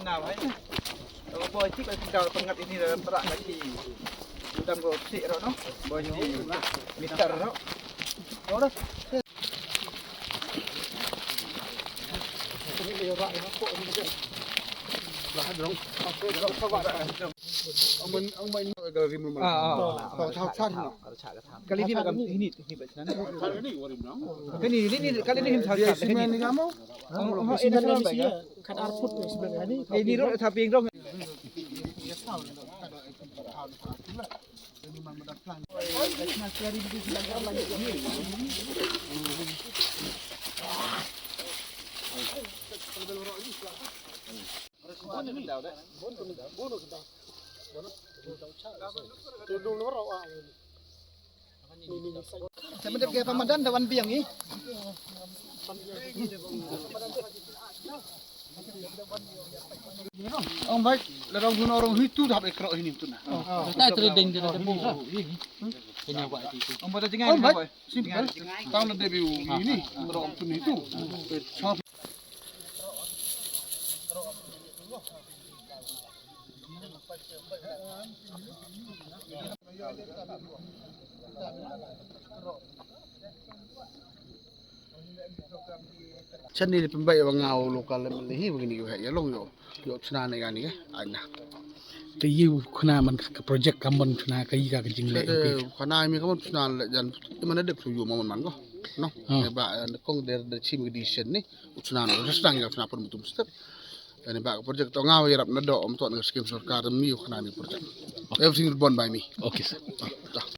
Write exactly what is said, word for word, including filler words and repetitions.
Na, bhai. Oh, boy, ti ba tinggal pengat ini dah perak lagi. Udah go sik ro no. Boy, ti meter ro. Ro dah. Kali ni, kali ni, kali ni, kali ni. Khat ar phut tu sebenarnya ni. Ini ro tapi yang ro. Sa mendep ke pamadan da wan biang i. Ong bai, la rong hun orang hitu dah be krok hini tu na. Ta trading dia ada bu. Ini. Kenya buat itu. Ong bai, dah jengah. Ong bai, simple. Tahu na debi ini, orang tu hitu. Chani le pynbeit ba nga u local M L A hi ba kini ki heh ïa long ïoh ïoh chna ne kani ka ai na. Te ïa u khana man ka project ka mon chna ka ïa ka jingleh. Te khana mi ka mon chna le jan i man dep su ïoh man man ko. No. Ne ba kong der de chim ki decision ni. U chna no restang ïa chna pon mutum step. Ani ba ka project to nga wa ïarap na do om to na scheme sorkar mi u khana mi project. Everything is borne by me. Okay, sir.